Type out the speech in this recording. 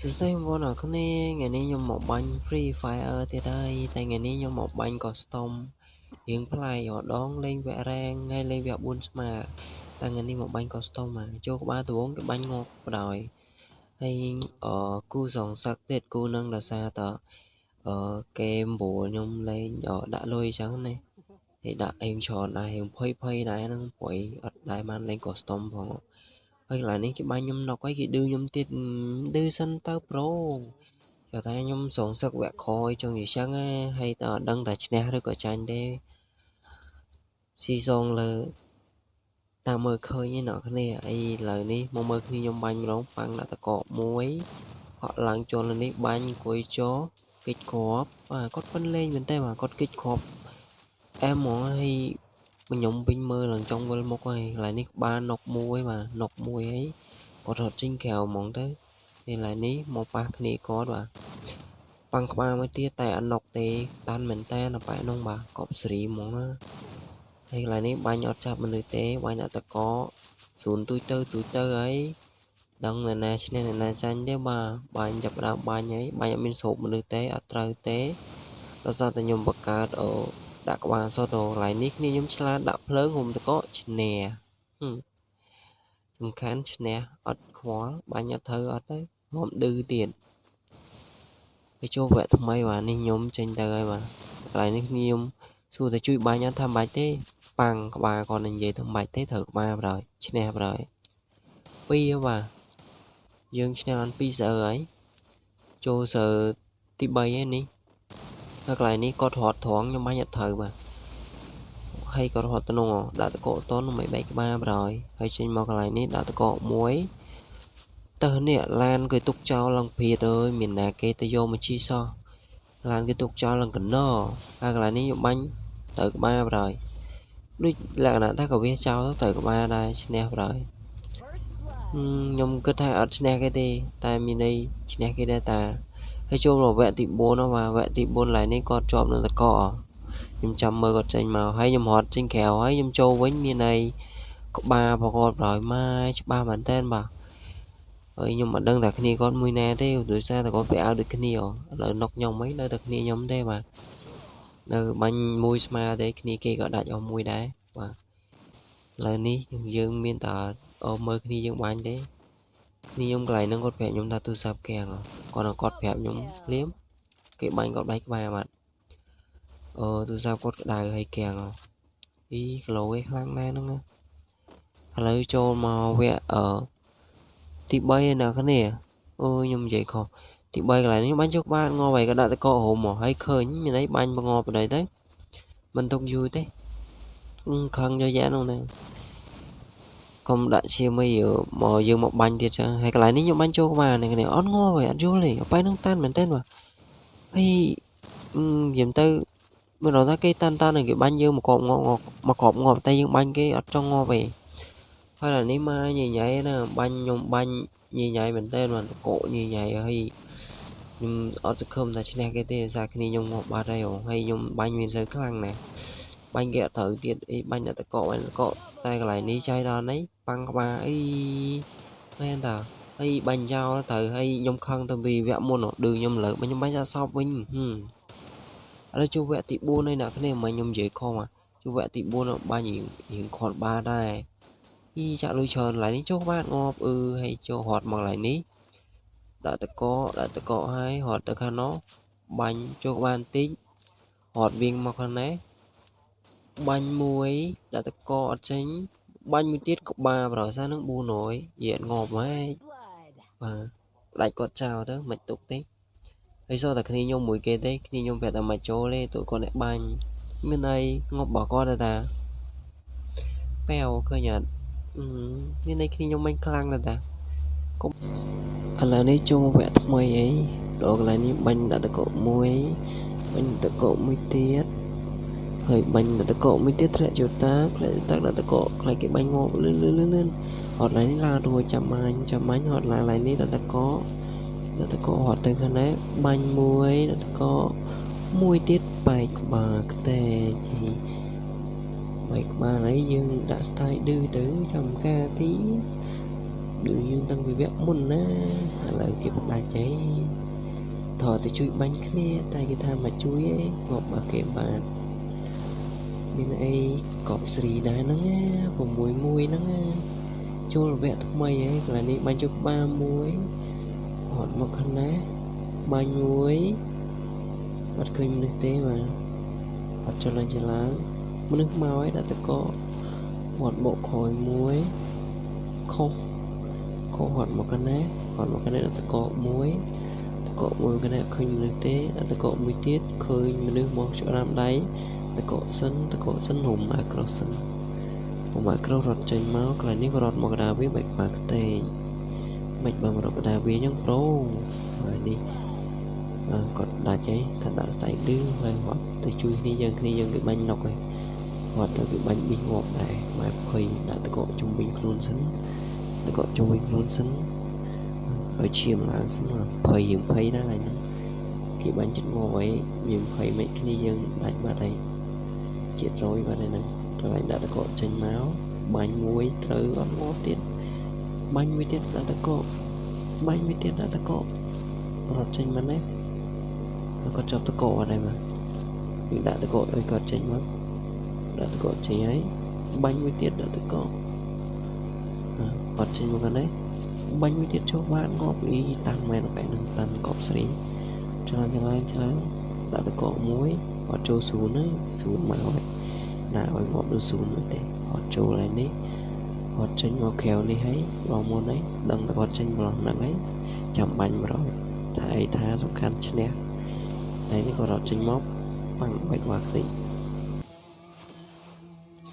សួស្តីបងប្អូនអរគ្នាថ្ងៃនេះខ្ញុំមកបាញ់ Free Fire ទៀតហើយតែថ្ងៃនេះខ្ញុំមកបាញ់ custom រៀងប្លែករដងលេងវគ្គរ៉េងហើយលេងវគ្គ4ស្មើតែថ្ងៃនេះមកបាញ់ custom មកចូលក្បាលដវងគេបាញ់ងាប់បដ ாய் ហើយអឺគូសងសឹកទៀតគូនឹងដោយសារតអឺគេ9ខ្ញុំលេងដាក់លុយអញ្ចឹងណាហើយដាក់អេងច្រើនដែររៀងភ័យភ័យដែរហ្នឹងព្រោះអត់ដែរបានលេង custom ផងហើយកន្លែងនេះគេបាញ់ខ្ញុំណុកហើយគេឌឺខ្ញុំទៀតឌឺសិនទៅប្រូចូលតែខ្ញុំសងសឹកវគ្គក្រោយចង់និយាយចឹងណាហើយតើអត់ដឹងថាឈ្នះឬក៏ចាញ់ទេស៊ីសងលើតាមមើលឃើញឯអ្នកគ្នាអីឥឡូវនេះមកមើលគ្នាខ្ញុំបាញ់ម្ដងប៉ាំងដាក់តកកមួយហក់ឡើងជន់លើនេះបាញ់អង្គុយចោគិចគ្រាប់បាទគាត់ប៉ិនលេងមែនទេបាទគាត់គិចគ្រាប់អែមហ្មងហើយខ្ញុំវិញមើលឡើងចង់វិលមុខហើយកន្លែងនេះក្បាលណុកមួយបាទណុកមួយហើយគាត់រត់ចេញក្រៅហ្មងទៅកន្លែងនេះមកប៉ះគ្នាគាត់បាទប៉ាំងក្បាលមួយទៀតតែអត់ណុកទេតាន់មែនតើនៅប៉ែនោះបាទកប់សេរីហ្មងណាហើយកន្លែងនេះបាញ់អត់ចាប់មនុស្សទេបាញ់អត់តកស្រួនទូចទៅទូចទៅហើយដឹងអ្នកណាឈ្នះអ្នកណាចាញ់ទេបាទបាញ់ចាប់ដើមបាញ់ហើយបាញ់អត់មានស្រូបមនុស្សទេអត់ត្រូវទេដោយសារតែខ្ញុំបង្កើតអូដាក់ក្បាលសុទ្ធកន្លែងនេះគ្នាខ្ញុំឆ្លាតដាក់ភ្លើងហុំតកឈ្នះសំខាន់ឈ្នះអត់ខ្វល់បាញ់អត់ត្រូវអត់ទៅហមឌឺទៀតទៅចូលវគ្គថ្មីបាទនេះខ្ញុំចេញទៅហើយបាទកន្លែងនេះខ្ញុំសួរតែជួយបាញ់អត់ថាបាច់ទេប៉ាំងក្បាលគាត់និយាយថាបាច់ទេត្រូវក្បាលបណ្ដោយឈ្នះបណ្ដោយពីរបាទយើងឈ្នះអន2សើហើយចូលសើទី3ហើយនេះហើយកន្លែងនេះគាត់រត់ត្រង់ខ្ញុំបាញ់អត់ត្រូវបាទហើយគាត់រត់ទៅនោះដាក់តកតនមិនបែកក្បាលបណ្ដោយហើយចេញមកកន្លែងនេះដាក់តកមួយទៅនេះឡានគេទុកចោលឡើងព្រាតអើយមានណាគេទៅយកមកជីសោះឡានគេទុកចោលឡើងកណោហើយកន្លែងនេះខ្ញុំបាញ់ទៅក្បាលបណ្ដោយដូចលក្ខណៈថាក៏វាចោលទៅក្បាលដែរឈ្នះបណ្ដោយខ្ញុំគិតថាអត់ឈ្នះគេទេតែមានន័យឈ្នះគេដែរតាហើយចូលមកវគ្គទី4នោះបាទវគ្គទី4ឡើយនេះគាត់ជាប់នឹងតកខ្ញុំចាំមើលគាត់ចេញមកហើយខ្ញុំរត់ចេញក្រៅហើយខ្ញុំចូលវិញមានន័យក្បាលប្រកបដោយម៉ែច្បាស់មែនតើបាទហើយខ្ញុំមិនដឹងថាគ្នាគាត់មួយណាទេដោយសារតែគាត់ពាក់អាវដូចគ្នាឥឡូវណុកខ្ញុំអីនៅតែគ្នាខ្ញុំទេបាទនៅបាញ់មួយស្មើទេគ្នាគេក៏ដាច់អស់មួយដែរបាទឥឡូវនេះយើងមានតែមើលគ្នាយើងបាញ់ទេគ្នាខ្ញុំកន្លែងហ្នឹងគាត់ប្រាប់ខ្ញុំថាទូរស័ព្ទកាំងគាត់គាត់ប្រាប់ខ្ញុំភ្លាមគេបាញ់គាត់បែកក្បាលបាទអឺទូរស័ព្ទគាត់ក្តៅហើយកាំងអីគីឡូឯខ្លាំងដែរហ្នឹងឥឡូវចូលមកវគ្គអឺទី3ឯអ្នកគ្នាអូខ្ញុំនិយាយខុសទី3កន្លែងនេះបាញ់ចូលក្បាលងាប់ហើយក៏ដាក់តកហុំមកហើយឃើញមានអីបាញ់បង្ងាប់បណ្ដោយទៅមិនទុកយូរទេខឹងយកយ៉ានោះណាកុំដាក់ជាមួយមកយើងមកបាញ់ទៀតចឹងហើយកន្លែងនេះខ្ញុំបាញ់ចូលក្បាលនេះគ្នាអត់ងាប់ហើយអត់យល់ទេអបែនឹងតាន់មែនទេបាទហើយនិយាយទៅមិនដល់ថាគេតាន់តាន់គេបាញ់យើងមកកប់ងាប់មកកប់ងាប់តែយើងបាញ់គេអត់ចង់ងាប់ទេហើយអានេះមកញញ៉ៃណាបាញ់ខ្ញុំបាញ់ញញ៉ៃមែនតើបាទកកញញ៉ៃហើយខ្ញុំអត់សង្ឃឹមថាឈ្នះគេទេដោយសារគ្នាខ្ញុំងាប់បាត់ហើយហើយខ្ញុំបាញ់មានសូវខ្លាំងណាស់បាញ់គេអត់ត្រូវទៀតអីបាញ់តែតកបាញ់តកតែកន្លែងនេះចៃដល់នេះប៉ាំងក្បាលអីមែនតាហើយបាញ់ចោលត្រូវហើយខ្ញុំខឹងទៅពីវគ្គមុនឌឺខ្ញុំលើបាញ់ខ្ញុំបាញ់ដល់សោបវិញឥឡូវចូលវគ្គទី4ហើយអ្នកគ្នាមិនខ្ញុំនិយាយខុសចូលវគ្គទី4បាញ់រៀងខាត់បាដែរអីចាក់លុយច្រើនកន្លែងនេះចូលបាតងាប់អឺហើយចូលរត់មកកន្លែងនេះដាក់តកដាក់តកហើយរត់ទៅខាងនោះបាញ់ចូលក្បាលបន្តិចរត់វិញមកខាងនេះបាញ់មួយដាក់តកអត់ចេញបាញ់មួយទៀតក្បាលប្រសានឹង400យាងាប់ហើយបាទដាច់គាត់ចោលទៅមិនទុកទេហើយសោះតែគ្នាខ្ញុំមួយគេទេគ្នាខ្ញុំប្រាប់តែមកចូលទេទូគាត់អ្នកបាញ់មានអីងាប់របស់គាត់ទៅតាប៉ែវឃើញអត់មានន័យគ្នាខ្ញុំមិនខ្លាំងដែរតាកុំឥឡូវនេះចូលវគ្គថ្មីអីដល់កន្លែងនេះបាញ់ដាក់តកមួយបាញ់តកមួយទៀតហើយបាញ់ដាក់តកមួយទៀតធ្លាក់ចូលតាធ្លាក់តាដាក់តកខ្លាចគេបាញ់ងាប់លឿនលឿនលឿនលឿនហត់ឡើងនេះឡើងរួចចាំបាញ់ចាំបាញ់ហត់ឡើងឡើងនេះដាក់តកដាក់តករត់ទៅខាងនេះបាញ់មួយដាក់តកមួយទៀតបែកក្បាលខ្ទេចបែកក្បាលហើយយើងដាក់ style ឌឺទៅចាំការទី ឌឺយើងតាំងពីវគ្គមុនណាឥឡូវគេផ្ដាច់ហីថតទៅជួយបាញ់គ្នាតែគេថាមកជួយឯងងាប់មកគេបាទមានអីកប់ស្រីដែរហ្នឹងណា6 1ហ្នឹងណាចូលវគ្គថ្មីហើយកន្លែងនេះបាញ់ចូលក្បាលមួយហត់មកខាងណាបាញ់មួយអត់ឃើញមនុស្សទេបាទអត់ចុះឡើងចឡើងមនុស្សមកហើយដាក់តកហត់បកក្រោយមួយខុសខុសហត់មកខាងណាហត់មកខាងនេះដាក់តកមួយតកមួយខាងនេះឃើញមនុស្សទេដាក់តកមួយទៀតឃើញមនុស្សមកច្រាមដៃតកសិនតកសិនរុំអាក្រោះសិនពុំអាក្រោះរត់ចេញមកកន្លែងនេះក៏រត់មកកដាវាបែកបាខ្ទេមិនបើមករកកដាវាអញ្ចឹងប្រូហើយនេះគាត់ដាច់ហើយថាដាក់ស្តៃឌឺហើយរត់ទៅជួយគ្នាយើងគ្នាយើងគេបាញ់ណុកហើយរត់ទៅគេបាញ់ប៊ីងាប់ដែរម៉ែភ័យដាក់តកជុំវិញខ្លួនសិនតកជុំវិញខ្លួនសិនឲ្យឈាមឡើងសិនភ័យយើងភ័យណាស់ហើយហ្នឹងគេបាញ់ចិត្តងាប់ហើយមានភ័យមិនគ្នាយើងដាច់បាត់ហើយជាតិរយបាត់ហើយហ្នឹងកន្លែងដាក់តកចេញមកបាញ់មួយត្រូវអត់ងាប់ទៀតបាញ់មួយទៀតដាក់តកបាញ់មួយទៀតដាក់តករត់ចេញមកនេះគាត់ចាប់តកអត់ដែរមកយើងដាក់តកឲ្យគាត់ចេញមកដាក់តកចេញហើយបាញ់មួយទៀតដាក់តកអត់ចេញមកនេះបាញ់មួយទៀតចូលបានងាប់អីតាំងមែនបែរនឹងតាន់កប់ស្រីច្រើនច្រើនច្រើនដាក់តកមួយអត់ចូលស៊ូនហើយស៊ូនមកហើយណាឲ្យងាប់ដូចស៊ូនមួយទេអត់ចូលហើយនេះអត់ចេញមកក្រៅនេះហើយបងមុនហើយដឹងតែគាត់ចេញម្លោះហ្នឹងហើយចាំបាញ់100ថាអីថាសំខាន់ឈ្នះហើយនេះក៏រត់ចេញមកប៉ាំងបែកក្បាលខ្ទេច